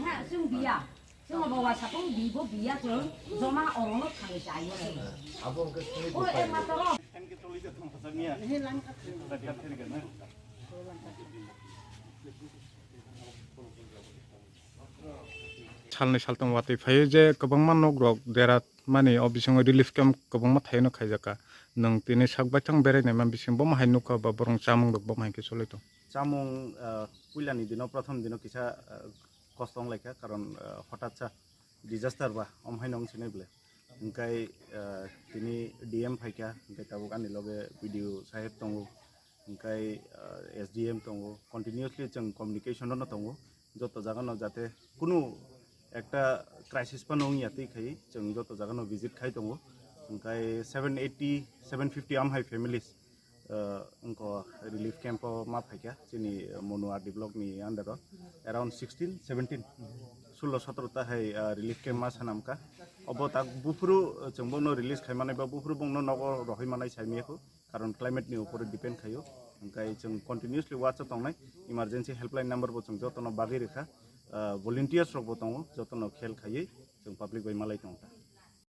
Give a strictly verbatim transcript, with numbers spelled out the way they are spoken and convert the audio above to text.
হ্যাঁ, চুন বিয়া। চুন বাবা সাপং বিবো বিয়া চুন। জমা অরঙ থাকি চাইও। Abo hwnkhe sini Oi, buphai. Ekmatro. Salni saltong watwi phaio je kwbangma nok rok dera mani o bisingo relief camp kwbangma thaino khaijaka. Nwng tini sak baithang berai naima bising bomo hai nukha ba borong chamung rok bomo hai khe cholai tong. Chamung, ah, puilani dino, prothom dino kisa, ah, kosto wng laikha, karon, ah, hotat sa disaster ba, om haino wng sinai bole. Hingkai, ah, tini D M phaikha, hingkai tabuk ani loge B D O saheb tongo, hingkai, ah, S D M tongo, continuously chwng communication-o no tongo, joto jaga no jate kunu ekta crisis phano wngya twi khai chwng joto jaga no visit khai tongo, hingkai seven eighty, seven fifty am hai families, ah, wngkha relief camp o ma phaikha chini Monu R D block ni under o around sixteen, seventeen, sullo sotoro ta hai, ah, relief camp ma sanamkha. Obo tak buphuru, ah, chwng bono release khai manai ba buphuru bongno nogo rohoi manai sai miyakho, karon climate ni upore depend khaio. Hingkai chwng continuously watch o tongnai, emergency helpline number bo chwng jotono bagwi rwkha. Ah, volunteers rok bo tongo, jotono khel khaiwi chwng public bai malai tongkha.